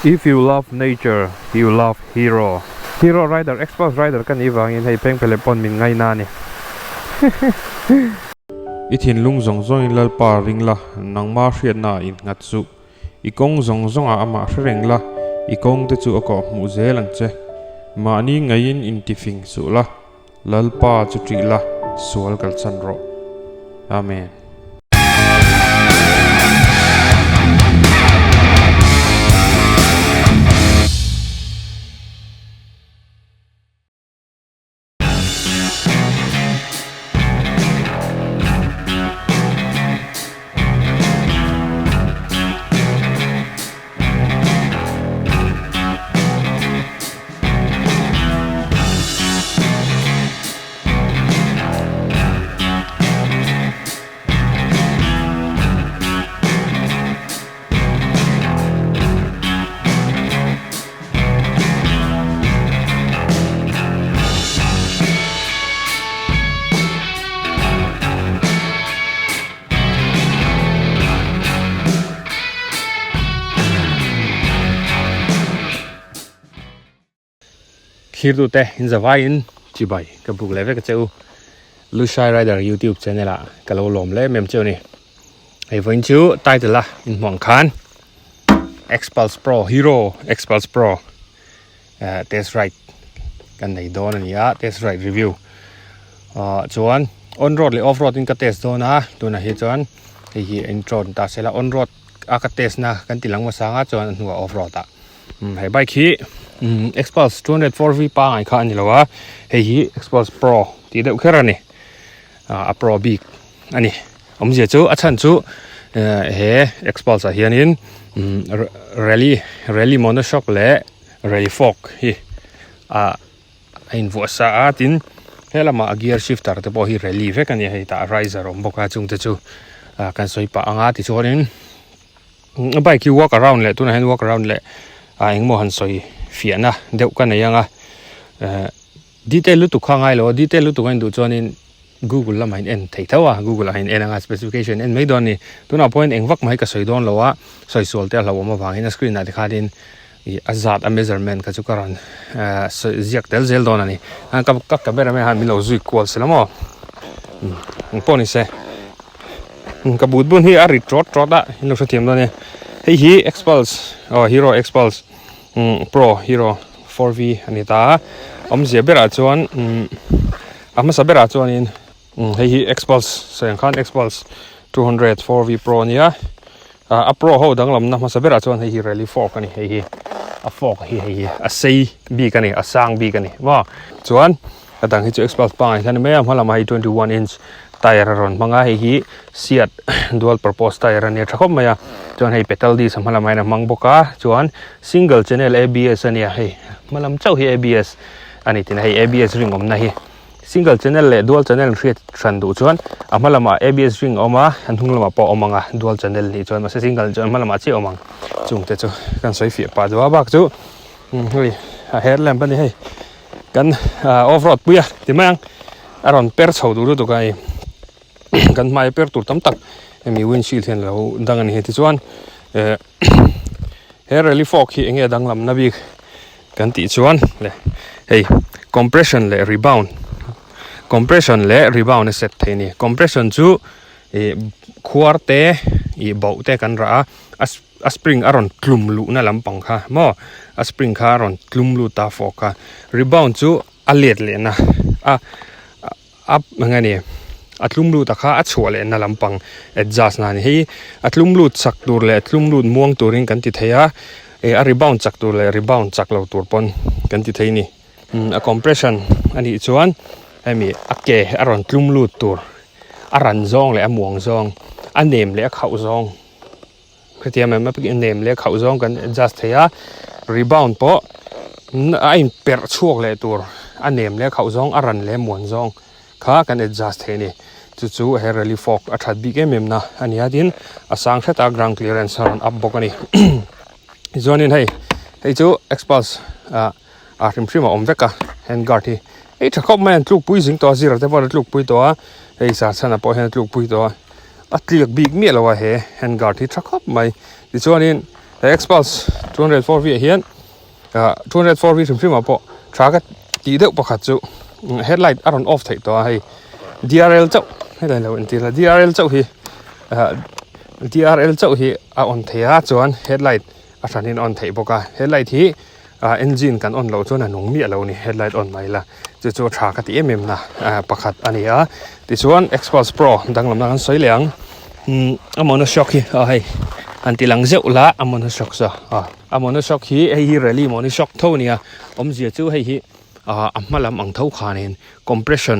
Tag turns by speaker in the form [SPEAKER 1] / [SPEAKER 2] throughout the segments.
[SPEAKER 1] If you love nature, you love hero. Hero rider, Xpulse rider ka nih vangin hei phengphele pawn min ngaina a ni.
[SPEAKER 2] I thinlung zawng zawngin Lalpa ring la, nangma hriatna ah innghat suh. I kawng zawng zawngah amah hre reng la, i kawng te chu a kawh hmuh zel ang che. Mahni ngaiin intifing suh la, Lalpa chu ṭih la, sual kalsan rawh. Amen.
[SPEAKER 1] Thirtute in zavaiin chibai ka buk leh vek a che u. Lushai Rider YouTube channel ah ka lo lawm lem em cheu ni. Hei vawiin chu title a inhmuh ang khan Xpulse Pro Hero Xpulse Pro eh test ride kan nei dawn a ni a test ride review ah chuan on road leh off road in ka test dawn a tunah hi chuan hei hi intro ni ta se la on road a ka test na kan ti lang hmasa anga chuan a hnuah off road ah hei bike hi Xpulse 204 V pangai kha a ni lo a hei hi Xpulse Pro tih deuh kher a ni ah a pro bik a ni awmzia chu a chhan chu eh he Xpulse ah hianin rally rally monoshock leh Rally fork hi ah a invuah sa a tin helamah a gear shifter te pawh hi rally vek a ni a hei tah riser a awm bawk a chung te chu ah kan sawi pah ang a tichuanin a bike hi walk around leh tunah hian walk around leh ah engemaw han sawi fiahna deuh ka nei ang a eh detail lutuk kha a ngai lo a detail lutuk a induh chuanin Google lamah in en thei tho a Google ah in en anga specification en mai dawn a ni tunah pawhin eng vak mai ka sawi dawn lo a sawi sual te a hlauhawm avangin a screen ah te khanin ih a zat a measurement kha chu ka rawn ehh sawi ziak tel zel dawn a ni a ka ka camera man hian min lo zui kual sela maw eng pawh ni se ka but bun hi a ri tawt tawt a in lo hrethiam dawn a ni hei hi Xpulse aw Hero Xpulse Pro Hero 4V a ni ta a awmzia berah chuan a hmasa berah chuanin hei hi Xpulse sawi ang khan Xpulse 200 4V Pro a nia a Pro ho danglamna hmasa berah chuan hei hi rally fork a ni hei hi a fork hi hei hi a sei bik a ni a sang bik a ni maw chuan A dang hi chu Xpulse pangai hian a ni mai a hma lamah hei 21 inch tyre a rawn hmang a hei hi seat dual purpose tyre a nia tha khawp mai a chuan hei petal disc a hma lamah hian a hmang bawk a chuan single channel A_B_S a nia hei hma lam chauh hi A_B_S a ni tina hei A_B_S ring awmna hi single channel leh dual channel hriat hran duh chuan a hma lamah A_B_S ring a awm a a hnung lamah pawh a awm ang a dual channel nih chuan mahse single chuan hma lamah chiah a awm ang chung te chu kan sawi fiah pah duh a bak chu hei a headlamp a ni hei. Kan off road pui a ti mai ang a rawn per chho duh lutuk a hei kan hmai per tur tam tak hemi windshield hian alo dang a ni tichuan eh he rally fork hi enge danglamna bik kan tih chuan le hei compression leh rebound compression leh rebound a set thei a ni compression chu ih khuar te ih bauh te kan rah a a. a spring a rawn tlum luhna lampang kha maw a spring kha a rawn tlum lut a fork kha rebound chu a let lehna a a eng nge ni a tlum lut a kha a chhuah lehna lampang adjust na a ni hei a tlum lut chak tur leh tlum lut muang turin kan ti thei a ih a rebound chak tur leh rebound chak lo tur pawn kan ti thei a ni a compression a nih chuan hemi a ke a rawn tlum lut tur a ran zawng leh a muang zawng a nem leh a khauh zawng. Khatiang mai mai nem leh khauh zawng kan adjust thei a rebound pawh a in perh chhuak leh tur a nem leh khauh zawng a ran leh muan zawng kha kan adjust thei a ni chu chu he rally fork a that bik em em na a ni a tin a sang hret a ground clearance a rawn up bawk a ni chuanin hei hei chu xpulse ah a hrim hrim a awm vek a hand guard hi hei tha khawp mai a an tluk pui zing tawh a zira te pawh an tluk pui tawh a hei sar chhan ah pawh hian a tluk pui tawh a. A tliak bik miah lo a he hand guard hi tha khawp mai tichuanin He Xpulse 204 V ah hian 204 V hrim hrim ah pawh tha ka tih deuh pakhat chu headlight a rawn off theih tawh a hei DRL chauh helai lo entir a DRL chauh hi DRL chauh hi a on thei a chuan headlight a hranin a on theih bawk a headlight hi engine kan on loh chuan a nung miah lo a ni headlight on mai la chu chu a tha ka ti em em na pakhat a ni a tichuan Xpulse Pro danglamna kan sawi leh ang a monoshock hi aw hei han ti lang zeuh la a monoshock chu a monoshock hi hei hi rally monoshock tho a ni a awmzia chu hei hi ah a hma lam ang tho khanin compression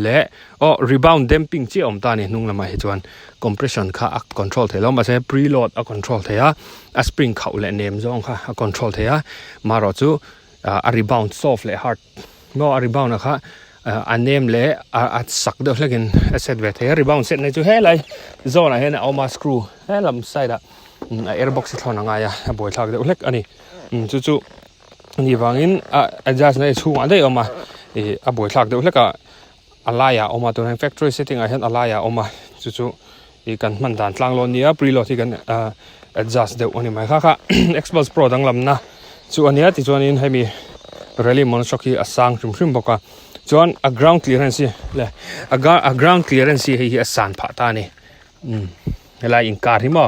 [SPEAKER 1] leh aw rebound damping chiah a awm ta a ni hnung lamah hi chuan compression kha a control theih lo mahse preload a control thei a a spring khauh leh nem zawng kha a control thei a marawh chu ah a rebound soft leh hard maw a rebound a kha ah a nem leh a a sak deuh hlekin a set ve thei a rebound set na chu helai zawn ah hian a awm a screw helam side ah a air box hi thlawn a ngai a a buaithlak deuh hlek a ni chu chu. Ani vangin a adjust na hi chhungah daih a awm a ih a buaithlak deuh hlek a a laiah a awm a tunah hian factory setting ah hian a laiah a awm a chu chu ih kan hman dan tlang lawn nia preload hi kan ah adjust deuh a ni mai kha kha xbox pro danglamna chu a nia tichuanin hemi rally monoshock hi a sang hrim hrim bawk a chuan a ground clearance hi le a ground clearance hi hei hi a san phah ta a ni umm helai inkar hi maw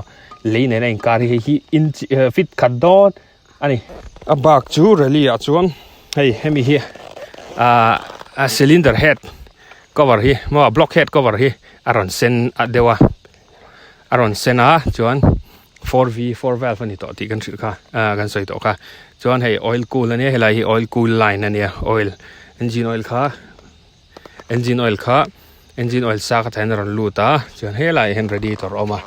[SPEAKER 1] lei nena inkar hi hei hi inch feet khat dawn. a ni. A bak chu rally ah chuan hei hemi hi ahh a cylinder head cover hi maw block head cover hi a rawn sen a deuh a a rawn sen a chuan 4V 4 valve a ni tawh tih kan hrilh kha ahh kan sawi tawh kha chuan hei oil cool ania helai hi oil cool line ania oil engine oil kha engine oil kha engine oil sa kha tah hian a rawn lut a chuan helaiah hian radiator a awm a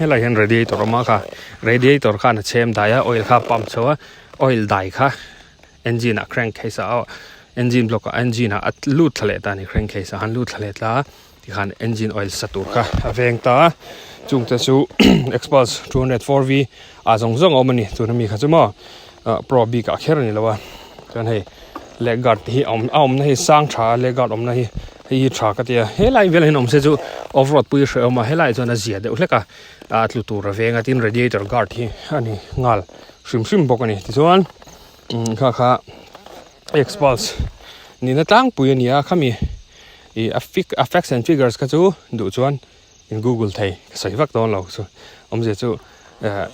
[SPEAKER 1] helaiah hian radiator a awm a kha radiator khan a chhem dai a oil kha a pump chho a oil dai kha engine ah crankcase ah engine block ah engine ah a lut thla leh ta a ni crankcase ah khan lut thla leh ta a tikhan engine oil sa tur kha a veng ta a chungte chu Xpulse 204 V ah zawng zawng a awm a ni tuna mi kha chu maw ah pro bik ah kher a ni lo a chuan hei leg guard te hi a awm a awmna hi sang tha a leg guard awmna hi hei hi tha ka ti a helai velah hian awm se chu off road pui hreh awm a helai chuan a zia deuh hlek a ah tlu tur a veng a tin radiator guard hi a ni nghal hrim hrim bawk a ni tichuan kha kha Xpulse nihna tlangpui a ni a khami ih a fig a facts and figures kha chu duh chuan in google thei ka sawi vak dawn lo chu awmzia chu eh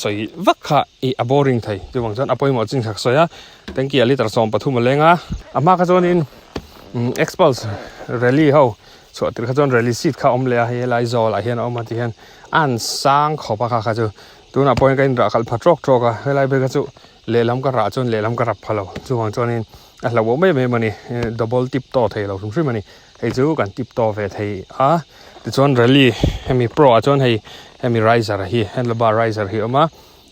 [SPEAKER 1] sawi vak kha ih a boring thei chuvang chuan a pawimawh chin kha ka sawi a tanky ah litre 13 a leng a a hma kha chuanin umm Xpulse rally ho chhuah tir kha chuan rally seat kha a awm leh a hei helai zawlah hian a awm a tihian a han sang khawp a kha kha chu tunah pawhin ka inrah khalh pha tawk tawk a helai phei kha chu lehlam ka rah chuan lehlam ka rap pha lo chuvang chuanin a hlauhawm em em a ni double tip to thei lo hrim hrim a ni hei chu kan tip to ve thei a tichuan rally hemi pro ah chuan hei hemi riser hi handlebar riser hi a awm a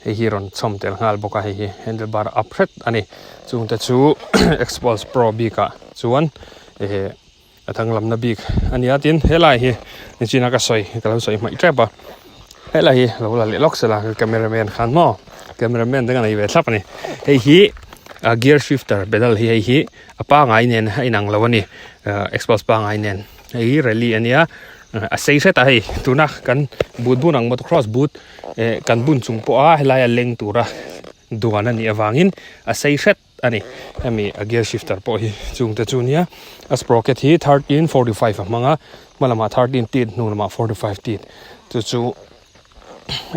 [SPEAKER 1] hei hi rawn chhawm tel nghal bawk a hei hi handlebar up hret a ni chungte chu xpulse pro bik ah chuan eh a danglamna bik a ni a tin helai hi nichina ka sawi ka lo sawi hmaih tep a helai hi lo la leh lawk sela camera man khan maw camera man te ka nei ve thlap a ni hei hi a gear shifter pedal hi hei hi a pangai nen a inang lo a ni ah xpulse pangai nen hei hi rally a nia a sei hret a hei tuna kan boot bun ang motocross boot eh kan bun chung pawha helai a leng tura duan a nih avangin a sei hret. a ni hemi a gear shifter pawh hi chungte chu nia a sprocket hi 1345 a hmang a hma lamah 13 teeth hnu lamah 45 teeth chu chu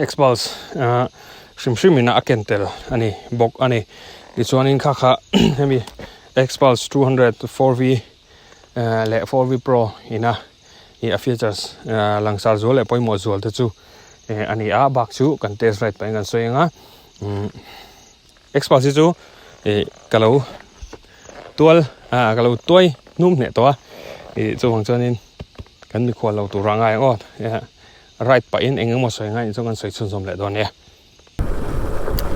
[SPEAKER 1] xpulse ah hrim hrim in a ken tel a ni bawk a ni tichuanin kha kha hemi xpulse 204 v eh leh 4 v pro ina ih a features ah langsar zual leh pawimawh zual te chu eh a ni a bak chu kan test ride pahin kan sawi ang a umm. Xpulse hi chu ih ka lo tual ah ka lo tuai hnum hneh tawh a ih chuvang chuanin kan mikhual lo tur a ngai ang aw ride pahin eng emaw sawi ngai chuan kan sawi chhunzawm leh dawn nia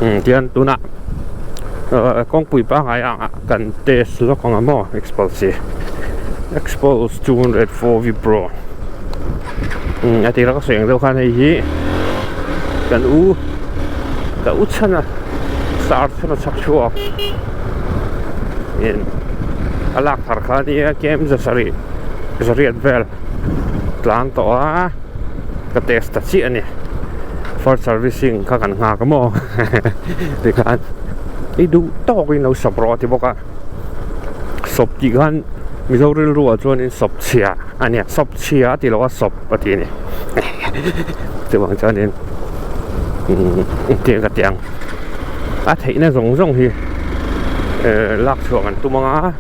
[SPEAKER 1] umm tihian tunah kawngpui pangngai ang ah kan test lawk ang a maw Xpulse hi Xpulse 204 V Pro umm a tirah ka sawi ang deuh khan hei hi kan u ka u chhan a sar chhan a chhak chhuak in a lak thar kha nia kem za sarih zariat vel tlan tawh a. Ka test ta chiah a ni. First servicing kha kan nghak a maw tikhan i duh tawkin lo sawp rawh a ti bawk a. Sawp tih khan Mizo rilru ah chuanin sawp chhia a nia, sawp chhia a ti lo a sawp a ti a ni. Chuvang chuanin engtiang ka ti ang a theihna zawng zawng hi lak chhuah kan tum ang a,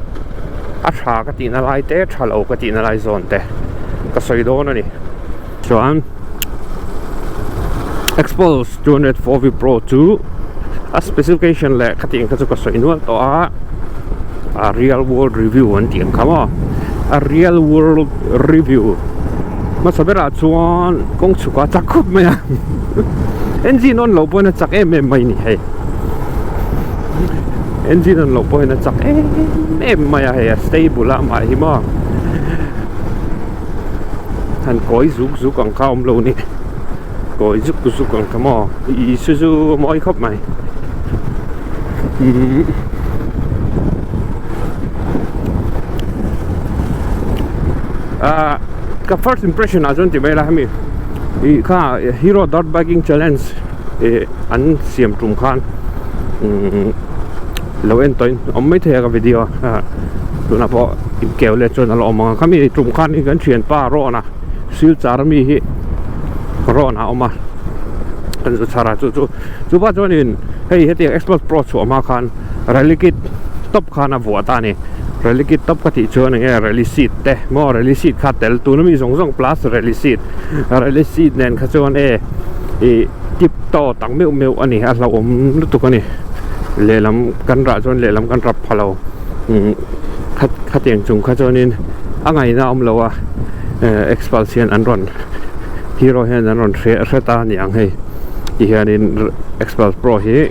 [SPEAKER 1] a tha ka tihna lai te tha lo ka tihna lai zawn te ka sawi dawn a ni. Chuan Xpulse 204V Pro chu a specification leh khatiang kha chu ka sawi nual tawh a, a real world review an tih ang kha maw a real world review hmasa berah chuan kawng chhuk a chak khawp mai a engine on loh pawhin a chak em em mai a ni hei engine on loh pawhin a chak em em mai a hei a stable a amah hi maw. Han kawi zuk zuk ang kha a awm lo ni kawi zuk zuk ang kha maw Isuzu a mawi khawp mai umm ah ka first impression ah chuan ti mai ila hemi ih kha hero dirt biking challenge ih an siam tum khan umm lo en tawhin awm mai thei a ka video a tunah pawh inkeu leh chuan a la awm ang a khami tum khan kan thianpa rawn a silchar ami hi rawn a awm a kan zu chhar a chu chu chupa chuanin hei hetiang xbox pro chhuah hma khan rally kit top khan a vuah ta a ni rally kit top ka tih chuan enge rally seat te maw rally seat kha tel tuna mi zawng zawng plus rally seat rally seat nen kha chuan e ih tip tawt tak meuh meuh a ni a hlauhawm lutuk a ni. Lehlam kan rah chuan lehlam kan rap pha lo khat khatiang chung kha chuanin a ngaihna a awm lo a Xpulse hian an rawn hero hian an rawn hre hre ta a ni ang hei ti hianin Xpulse pro hi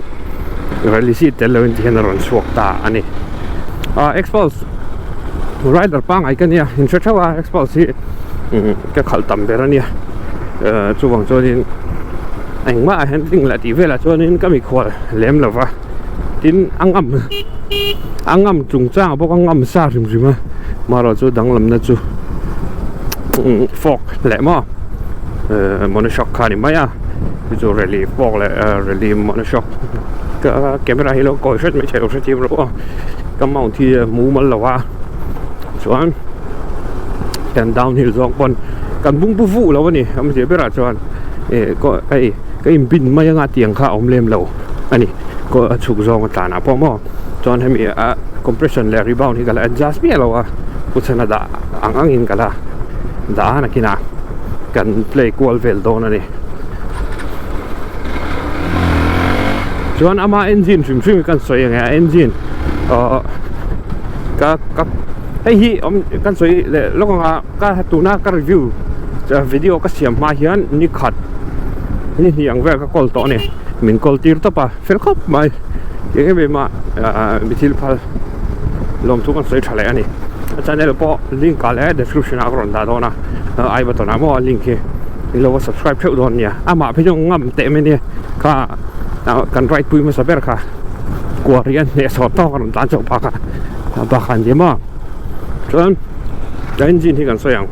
[SPEAKER 1] rally seat tel loin ti hian a rawn chhuak ta a ni ah Xpulse rider pangngai ka nia in hre theuh a Xpulse hi ka khalh tam ber a nia chuvang chuanin. Engmah a handling lah tih velah chuanin ka mikhual lem lo va, tin a ngam a ngam chungchang bawk a ngam sa hrim hrim a, marawh chu danglamna chu fork leh maw monoshock kha a ni mai a, chu chu rally fork leh rally monoshock ka camera hi lo kawi hret mai thei lo hrethiam rawh aw ka mount hi a mumal lo a chuan kan downhill zawng pawn kan bungbu vuh lo a ni awmzia berah chuan. eh kaw hei ka in bin mai anga tiang kha a awm lem lo a ni kaw a chhuk zawng a tlan ah pawh maw chuan hemi a compression leh rebound hi ka la adjust miah lo a pu chhana dah ang ang in ka la dah a nakinah kan play kual vel dawn a ni chuan ama engine hrim hrim hi kan sawi ang e a engine ahh ka ka hei hi awm kan sawi leh lawk ang a. Ka tuna ka review video ka siam hma hian ni khat ni hnih ang vel ka call tawh a ni min call tir tawp a fel khawp mai eng em em a mi thil phal lawmthu kan sawi tha leh a ni a channel pawh link ah leh description ah ka rawn dah dawn a i button ah maw a link hi in lo va subscribe theuh dawn nia amah phei chu ngam teh mai ania kha kan ride pui hmasa ber kha kuar hi a hnehsawh tawk a rawn tlan chauh phak a bakah an ti maw chuan. Engine hi kan sawi ang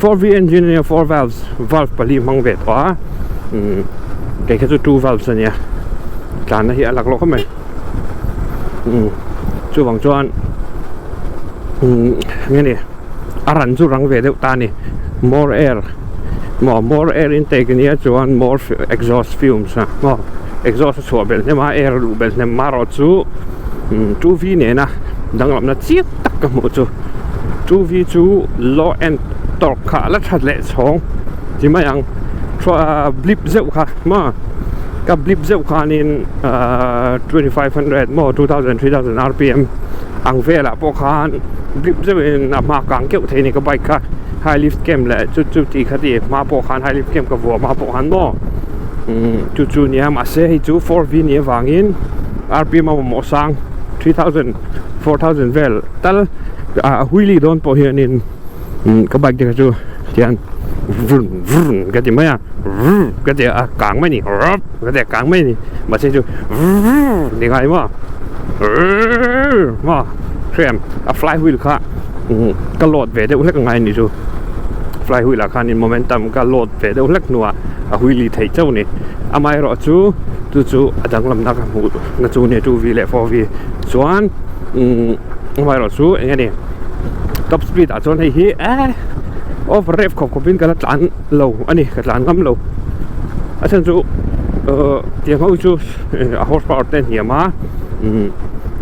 [SPEAKER 1] 4V engine ania 4 valves valve pali hmang ve tawh a kei kha chu 2 valves ania tlanna hi a lak lawk mai chuvang chuan nge ni a ran chu rang ve deuh ta a ni more air maw more air intake ania chuan more exhaust fumes a maw exhaust a chhuah belh hnem a air a luh belh hnem marawh chu. 2V nena danglamna chiang tak ka hmuh chu 2V chu low end torque kha a la that leh chhawng ti mai ang blip zeuh kha maw ka blip zeuh khanin 2500 maw 2000 3000 rpm ang velah pawh khan blip zeuhin a hma kang keuh thei a ni ka bike kha high lift cam leh chu chu tih kha ti hma pawh khan high lift cam ka vuah hma pawh khan maw chu chu nia mahse hei chu 4V nih avangin. Rpm a mamawh sang 3000 4000 vel tal a wheelie dawn pawh hianin ka bike te kha chu tian vrun vrun ka ti mai a vrr ka ti a kang mai a ni rap ka ti a kang mai a ni mahse chu vrr ni ngai maw rrrr maw hriam a fly wheel kha ka load ve deuh hlek a ngai a ni chu. Fly wheel ah khanin momentum ka load ve deuh hlek hnuah a wheelie theih chauh a ni. Amaherawh chu chu chu a danglamna ka hmuh na chu nia 2V leh 4V chuan umm amaherawh chu eng nge ni top speed ah chuan hei hi eh over rev khawp khawp in ka la tlan lo a ni ka tlan ngam lo a chhan chu uhh tiang ho chu a horse power te a hniam a umm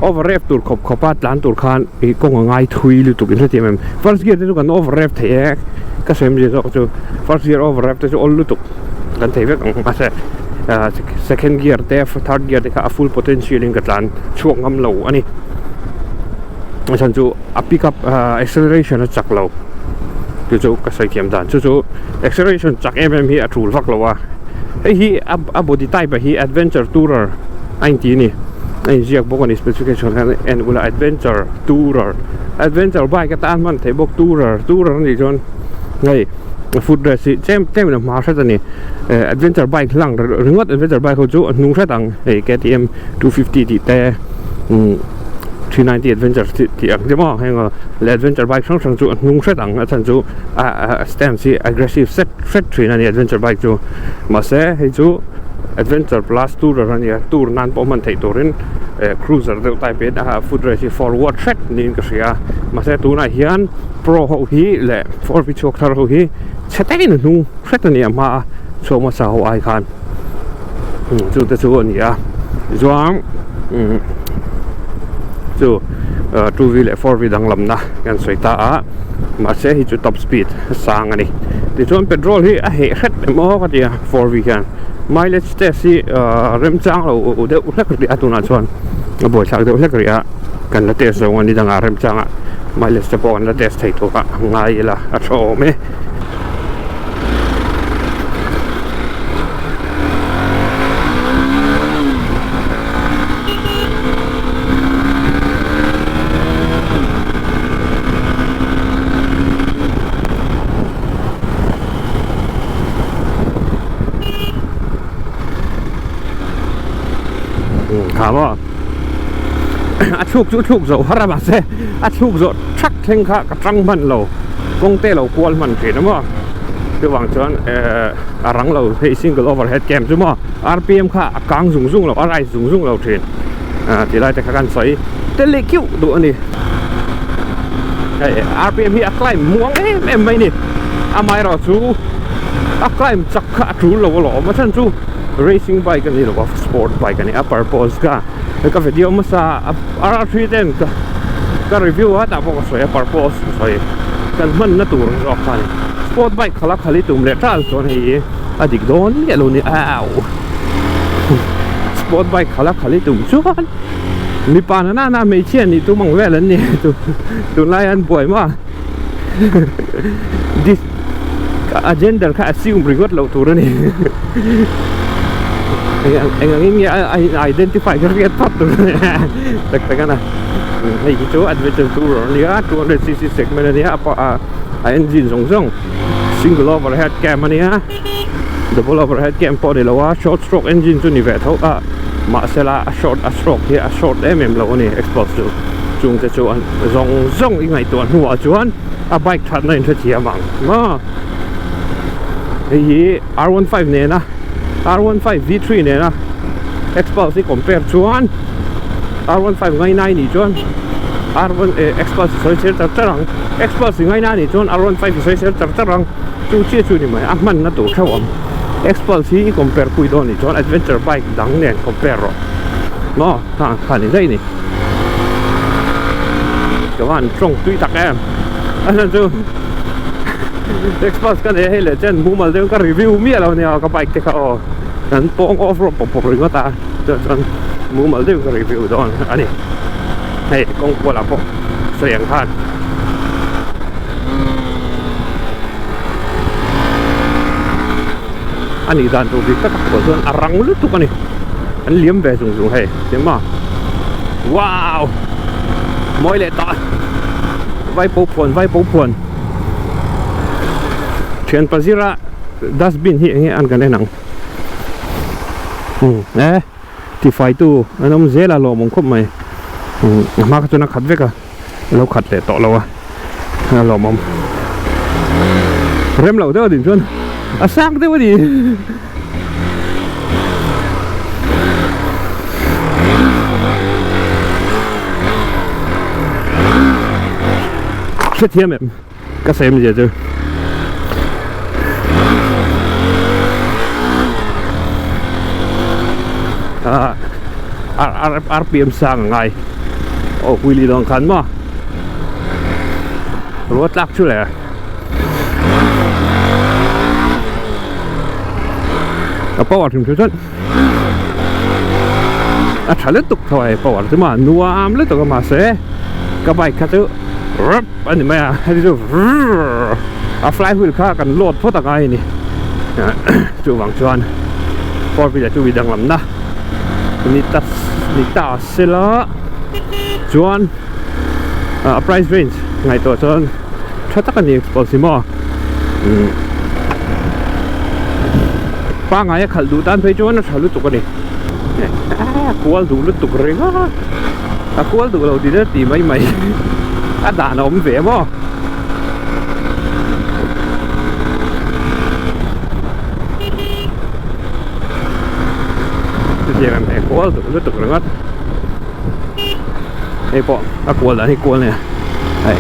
[SPEAKER 1] over rev tur khawp khawp a tlan tur khan ih kawng a ngai thui lutuk in hrethiam em first gear te chu kan over rev thei e ka sawi awmzia zawk chu first gear over rev te chu awl lutuk kan thei vek ang mahse ah second gear te third gear te kha a full potential in ka tlan chhuak ngam lo a ni a chhan chu a pick up ah acceleration a chak lo chu chu ka sawi thiam dan chu chu acceleration chak em em hi a tul vak lo a hei hi a body type ah hi adventure tourer a inti a ni a inziak bawk a ni specification hian en ula adventure tourer adventure bike atan hman theih bawk tourer tourer a nih chuan hei foot rest hi tlem tlem in a hma hret a ni eh adventure bike hlang ringawt adventure bike ho chu a hnung hret ang hei K T M 250 tih te umm 390 adventure tih tih ang te maw heng leh adventure bike hrang hrang chu a hnung hret ang a chhan chu a a stance hi aggressive set hret thin a ni adventure bike chu mahse hei chu adventure plus tourer a nia tour nan pawh hman theih turin eh cruiser deuh type in a foot rest hi forward hret niin ka hria mahse tunah hian pro ho hi leh 4V chhuak thar ho hi chhe takin a hnung hret a ni a hma a chhuak hmasa ho ai khan chu te chu a ni a tichuan umm chu 2V leh 4V danglamna kan sawi ta a mahse hei chu top speed sang a ni tichuan petrol hi a heh hret em aw ka ti a 4V hian mileage test hi remchang lo deuh hlek rih a tunah chuan a buaithlak deuh hlek rih a kan la test zawng a ni dangah remchangah mileage te pawh kan la test thei tur a ngai ila a tha awm e. Kha maw a thluk chu thluk zo har a mahse a thluk zawh thak thleng kha ka tang hman lo kawng te lo kual hman thin a maw chuvang chuan ehh a rang lo hei single overhead cam chu maw R_P_M kha a kang zung zung lo a rise zung zung lo thin ah ti lai te kha kan sawi tel leh kiuh duh a ni hei R_P_M hi a climb muang em em mai a ni amaherawh chu a climb chak kha a tul lo alawm a chhan chu racing bike a ni lo a sport bike a ni a purpose kha ka video hmasa R3 ten ka ka review a tah pawh ka sawi a purpose ka sawi kan hman na tur ang zawk kha a ni sport bike khala khali tum leh tal chuan hei hi a dik dawn miah lo ni au sport bike khala khali tum chuan mipa na nana hmeichhia nih tum ang vel an ni tunlai an buai maw this a gender kha assume ringawt loh tur a ni eng angin nge a in identify kha hriat phawt tur a ni tak tak a na hei hi chu adventure tour a nia 200cc segment a nia a engine zawng zawng single overhead cam a nia double overhead cam pawh a ni lo a short stroke engine chu ni ve tho a mahse la a short a stroke hi a short em em lo a ni exhaust chu chung te chu an zawng zawng i ngaihtuah hnuah chuan a bike thatna in hrethiam ang maw hei hi R15 nena R15 V3 nena exhaust hi compare chuan R15 ngainai nih chuan R1 eh exhaust sawi sel char char ang exhaust ngainai nih chuan R15 sawi sel char char ang. Chu chiah chu ni mai a hmanna tur theuh ang. Xpulse hi i compare pui dawn nih chuan adventure bike dang nen compare rawh. Maw kha kha ni daih ni. Chuan tawng tui tak em. A chhan chu Xpulse ka nei a hei leh chen mumal deuh ka review miah lo nia ka bike te kha aw. Kan pawng off road pawp pawp ringawt a chuan chuan mumal deuh ka review dawn a ni. Hei kawng kualah pawh sawi ang khan. A nih dan tur dik tak a pawh chuan a rang lutuk a ni an liam ve zung zung hei eng maw wow mawi leh tah vai po phuan vai po phuan thian pazira dustbin hi eng nge an kan en ang e tifai tu an awm zel a lawmawm khawp mai a hma kha chuan a khat vek a. lo khat leh tawh lo a a lawmawm. Rem loh deuh a din chuan a sang deuh a ni. Hrethiam em ka sawi awmzia chu. Ah RPM sang a ngai. Aw wheelie dawn khan maw. Ruat tlak chu le. A power hrim hrim chuan a tha lutuk tho a power chu maw nuam lutuk a mahse ka bike kha chu rap a ni mai a heti chu vrrr a fly wheel kha kan load phawt a ngai a ni chuvang chuan four wheeler chu danglamna ni ta ni ta sela chuan a price range ngaihtuah chuan tha tak a ni pawlsi maw pangngai a khalh duh tan phei chuan a tha lutuk a ni a kual duh lutuk reng a a kual duh lo tih tih mai mai a dan a awm ve maw chutiang em hei kual duh lutuk ringawt hei pawh a kual dan hi kual nia hei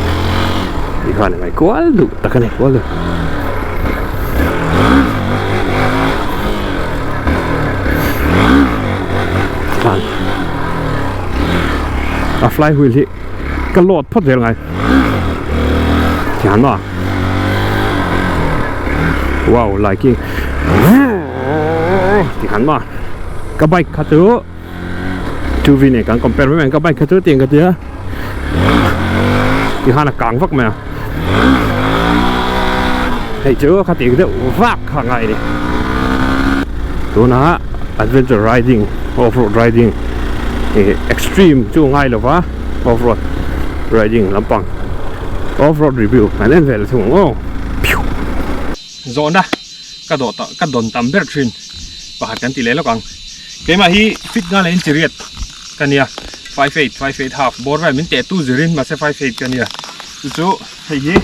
[SPEAKER 1] ti khan a ngai kual duh tak a ni kual duh tikhan a fly wheel hi ka load phawt zel ngai tikhan maw wow liking tikhan maw ka bike kha chu. Two V nen kan compare mai mai ka bike kha chu tiang ka tia ti khan a kang vak mai a hei chu kha tih deuh vak kha ngai ni tuna adventure riding off road riding ih extreme chu ngai lo va off road riding lampang off road review kan en ve la thung ang aw phiu zawhna ka dawh ta ka dawn tam ber thin pakhat kan ti leh lawk ang. Keimah hi fit nghal in chiriat ka nia 58 58 half bawr vel min teh tu zirin mahse 58 ka nia chu chu hei hi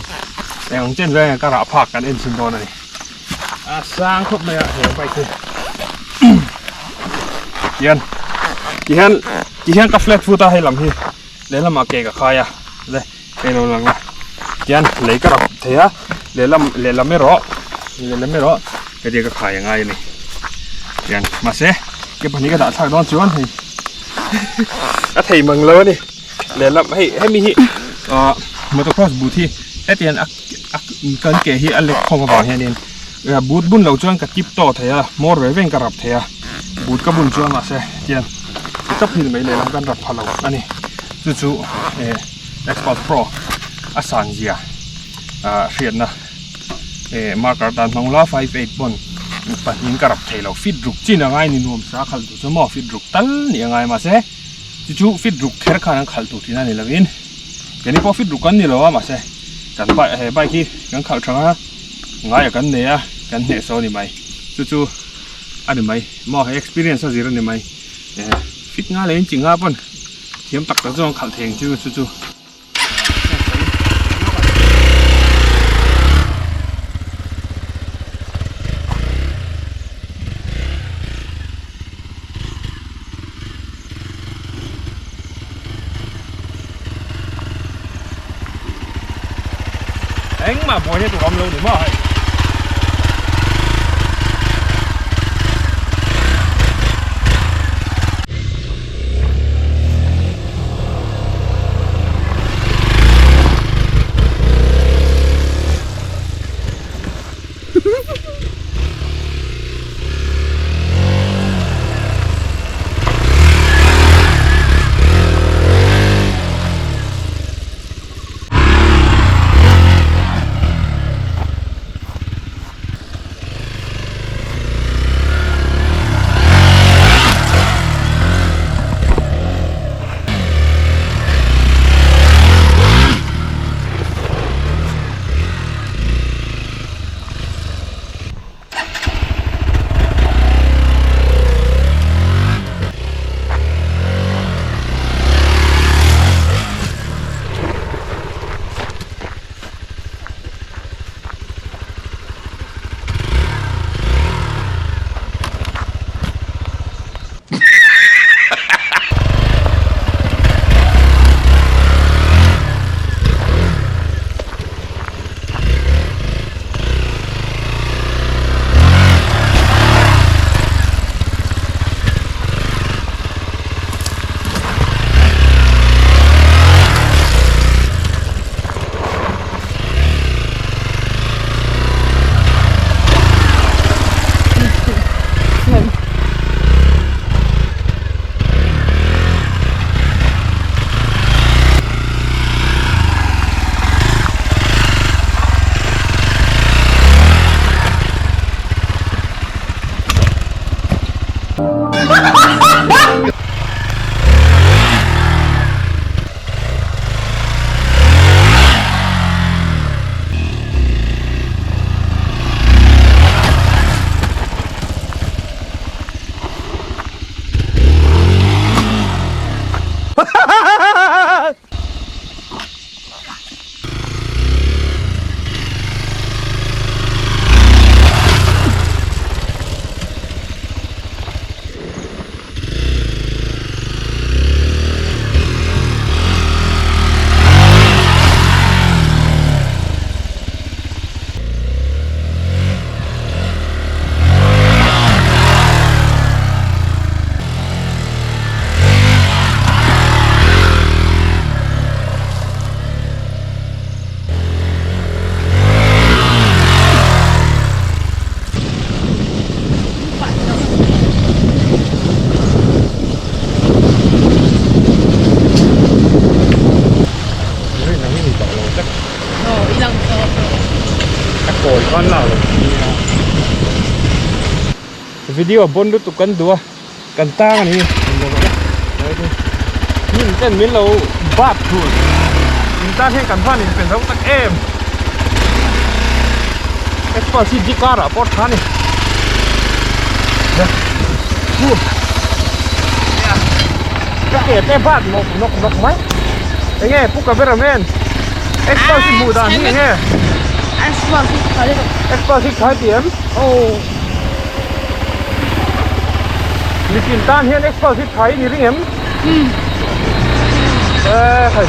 [SPEAKER 1] eng ang chen vel ka rah phak kan en chhin dawn a ni a sang khawp mai a he bike hi tihian tihian tihian ka flat foot a hei lam hi lehlamah ke ka khai a le hei lo lang a tihian lei ka rap thei a lehlam lehlam erawh lehlam erawh Heti ka khai a ngai a ni. Tiang mahse ke pahnih ka dah thlak dawn chuan hei a thei mang lo a ni. Lehlam hei hemi hi ah motocross boot hi hetiang a a kan ke hi a lek khawm avang hianin boot bun lo chuan ka tip tawh thei a hmawr ve veng ka rap thei a boot ka bun chuan mahse tiang tap hi ni mai lehlam kan rap pha lo a ni. Chu chu eh Xpulse Pro a san zia ah hriatna. Eh marker tan hmang la 58 pawn pahnih ka rap thei lo fit ruk chin a ngai ni nuam sa khalh tur chu maw fit ruk tal ni a ngai mahse chu chu fit ruk kher khan an khalh tur tihna ni lovin keini pawh fit ruk kan ni lo a mahse kan bike he bike hi kan khalh thang a ngai a kan nei a kan hneh saw a ni mai chu chu a ni mai maw he experience a zir a ni mai eh fit nga leh in chi nga pawn thiam tak tak zawng khalh thei ang chu chu chu. Engmah buaina tur awm lo ni maw hei. Video bon lutuk kan duh a kan tang a ni hnim ten min lo bat thul in tan hian kan van in pe zo tak em Xbox hi car ah pawh tha a ni ka ke te bat nawk nawk nawk mai enge pu cameraman Xbox hi hmuh dan hi enge
[SPEAKER 3] Xbox hi tha
[SPEAKER 1] Xbox hi tha ti em
[SPEAKER 3] oh
[SPEAKER 1] Mitin tan hian Xbox hi tha i ni ring em hei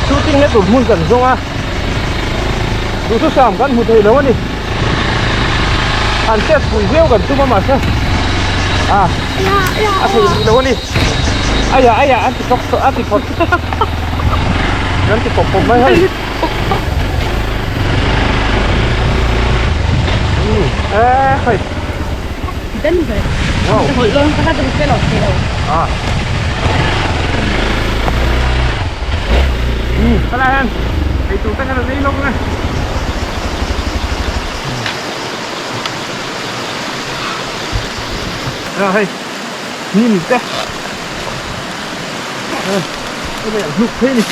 [SPEAKER 1] shooting na tur hmun kan zawng a duhthusam kan hmu thei lo a ni han test pui viau kan tum a mahse a a thei rih lo a ni aiah aiah an ti thawk a ti thawt kan ti pawp pawp mai hei hei
[SPEAKER 3] Wow.
[SPEAKER 1] À. Cái này em. Thì tụi ta đi luôn nè. Rồi. Nhìn cái. Cái này lục thế này.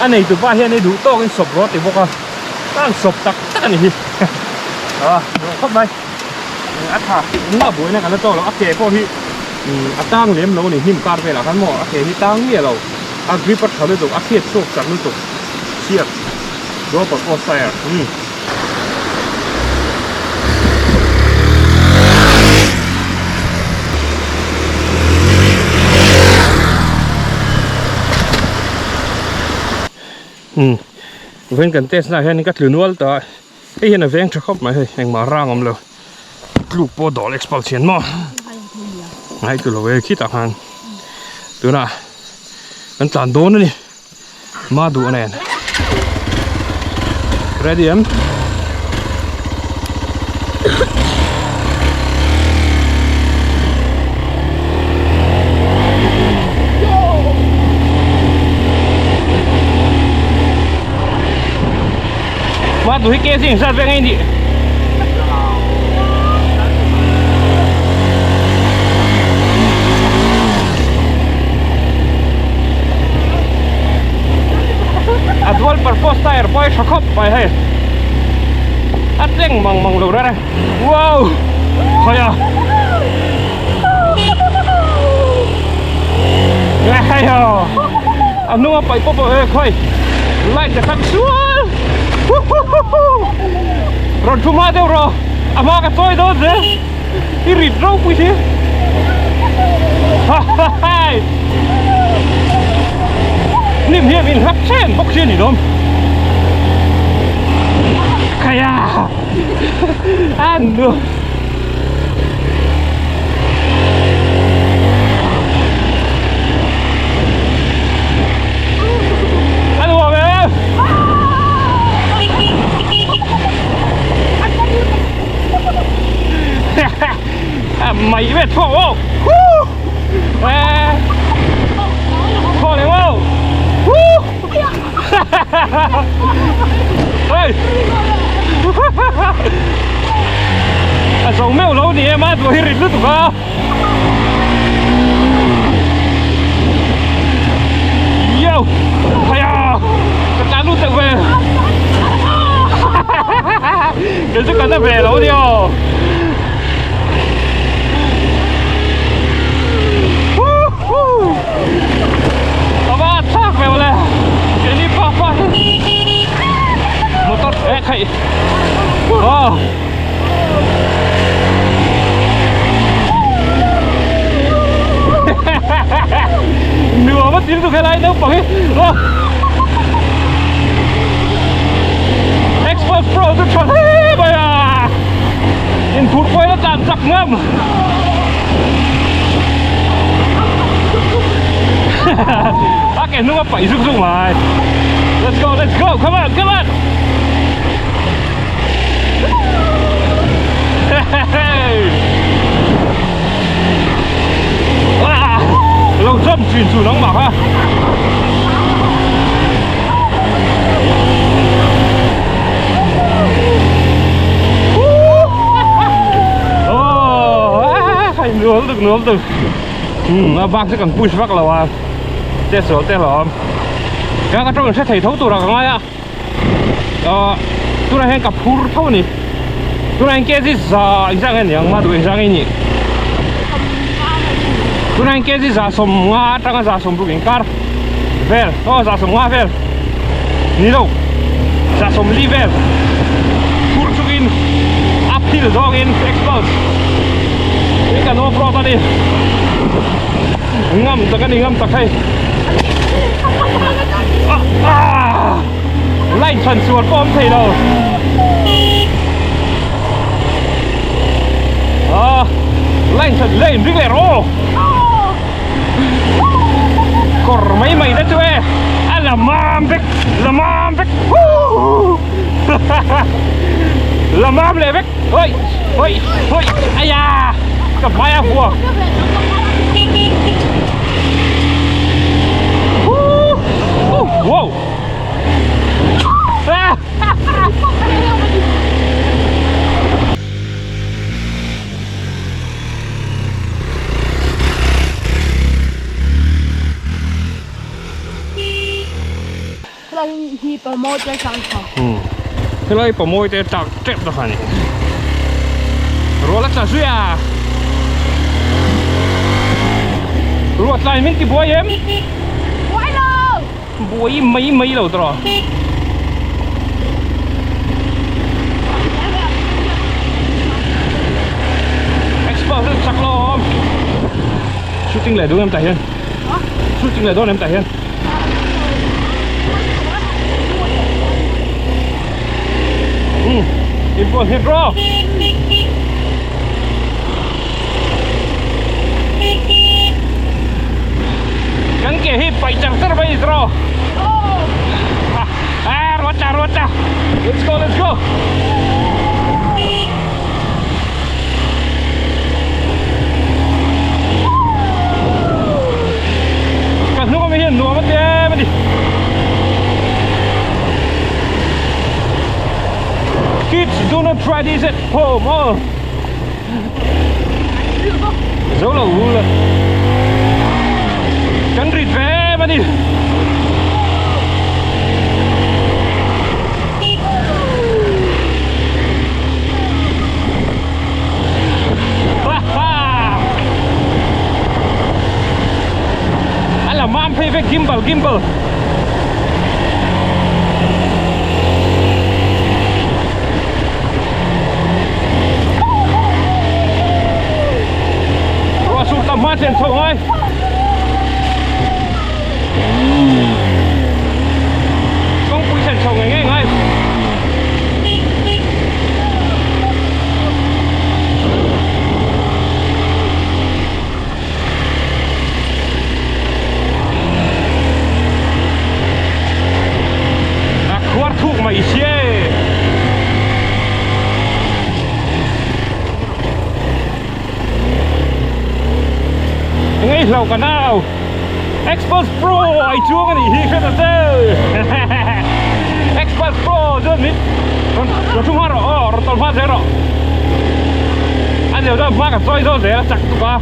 [SPEAKER 1] Anh này tụi ba hiện nay đủ to cái sụp rồi thì bốc à. Đang sụp tắc tắc này. À, khắp đây. A tha engmah buaina kan la tawk lo a ke pawh hi a tang lem lo a ni hnim kar velah khan maw a ke hi tang miah lo a grip a tha lutuk a hriat chhuak chak lutuk chhiat rubber post tyre umm. Umm vawiin kan test na ah hian ka tlu nual ta a. Hei hian a veng tha khawp mai hei engmah rang awm lo tluk pawh dawl expal thian maw ngai tu lo e khitah khan tunah kan tlan dawn a ni ma duh nen ready em Mà tụi kia gì sao về ngay đi. A dual purpose tire pawh hi tha khawp mai hei. A tleng mang mang lo reng. Wow! Khawi a. Hei ho. A hnung a paih pawp pawh he khawi. Light a khat sual. Rawn thu hma deuh rawh. A hma ka chawi dawn zel. I rit ropui si. Hai. Hnim hian min hlap chen bawk si a ni lawm. Khaia. An nu. Anh uống em. Mày về thọ không? Thọ này không? Hey. A zo meuh lo ni em a duh hi rit lutuk a. Yo. Haya. Ka tlan lut deuh ve. Kei chu ka na ve lo ni aw. Nuam a til chu helai naupang hi aw Xpulse Pro chu tha hle mai a inphurh pawhin a tlan chak ngam a ke hnung a paih zuk zuk mai Let's go let's go come on come on Lo jump thin chu nangmah kha. Oh, nuam tuk nuam tuk. A bak chu kan push vak lo a. Che sual te hlawm. Ka ka tawng hre thei tho tur a ka ngai a. Ờ tunah hian ka phur tho a ni. Tunah hian kg za engzah nge niang ma duh engzah nge nih. Tunah hian kg za sawmnga atanga za sawmruk inkar vel aw za sawmnga vel ni lo za sawmli vel phur chungin uphill zawngin expulse in kan off road a ni. Ngam tak a ni ngam tak hei. Line chhan sual pawh awm thei lo. Ah, line chhan lane ring leh rawh. Kawr mai mai te chu e. A la mam vek, la mam vek. La mam leh vek. Hoi, hoi, hoi. Aya, ka hmai a hua. Wow. Ah!
[SPEAKER 3] Helai hi pamawi te tlang tha.
[SPEAKER 1] Helai pamawi te tlak tep ta kha ni. Ruah la tla zui a. Ruah tlai min ti buai em?
[SPEAKER 3] Buai lo.
[SPEAKER 1] Buai mai mai lo tawh. Expert chak lo awm. Shooting leh duh em tah hian? Shooting leh dawn em tah hian? In pawh hit rawh. Kan ke hi paih char char mai ni tawh. Ah, ruat ta, ruat ta. Let's go, let's go. Ka hnung ami hian nuam a ti em a ni. Kids do not try this at home oh. Zo lo hu la. Kan rit ve em a ni. A la mam phei vek gimbal gimbal. Ruah sur tam hma thlen chho ngai. Kawngpui thlen chho ngei ngei ngai. A khuar thuk mai sia e. Ngei hlo ka nau. Xpulse Pro ai chuang a nih hi hre ta che. Xpulse Pro chuan min rawn rawn thu hma rawh aw rawn tawlh hma zel rawh. A neu chuan hma ka chawi zawk zel a chak tuk a.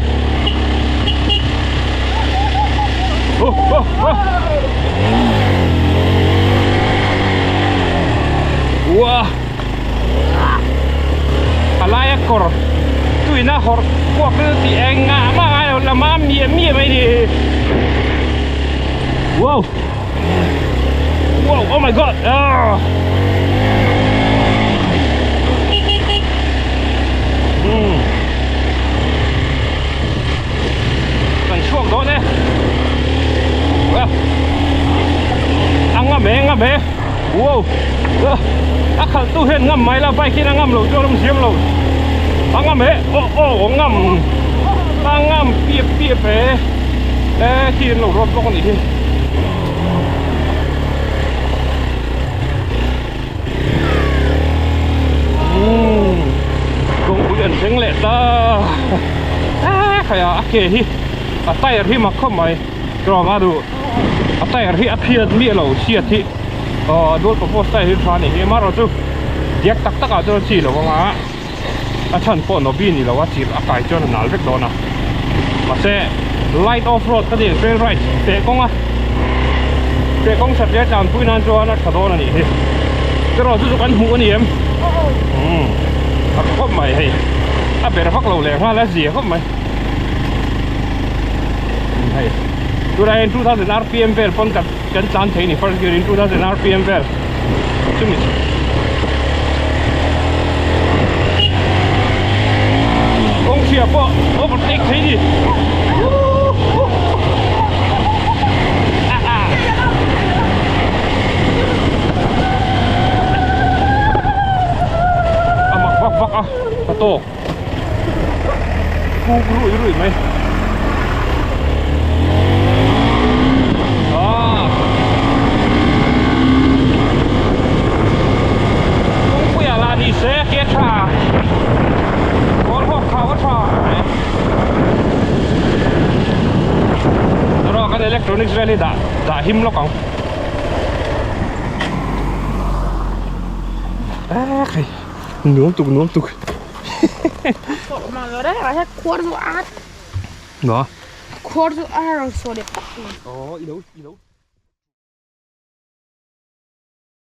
[SPEAKER 1] Oh oh oh. Uah. A laia kawr tuina hawrh kuak te chu tih eng ngah mah ngai lo la mam miah miah mai ni wow wow oh my god ah hmm kan chhuak dawn e. A khalh tu hian ngam mai la bike hian a ngam lo chuan awm siam lo a ngam e aw aw a ngam a ngam piap piap e e khi an lo rawt bawk a nih hi. Umm kawngpui an thleng leh ta a khai a a ke hi a tyre hi mak khawp mai tawng a duh a tyre hi a phiat miah lo chhiat hi aw dual purpose tyre hi tha a nih hi amaherawh chu diak tak tak ah chuan a chi lo ang a a chhan pawh nobi ni lo a chirh a kai chuan a nal vek dawn a mahse light off road ka tih trail ride teh kawng a teh kawng that leh tlanpui nan chuan a tha dawn a nih hi cheraw chu chu kan hmuh a ni em umm a tha khawp mai hei a ber vak lo leh nghal a zia khawp mai hei tunah hian 2000 rpm vel pawn kan kan tlan thei a ni first gear in 2000 rpm vel chumi kawng chhia pawh overtake thei ni a mak vak vak a ka tawk kuk ruih ruih mai ah kawngpuiah lah ni se ke tha kawl hawk khau a tha erawh kan electronics vel hi dah dah him lawk ang ah khai nuam tuk nuam tuk
[SPEAKER 3] Khuar chu a rawn saw leh tak mai.
[SPEAKER 1] Aw i lo i lo.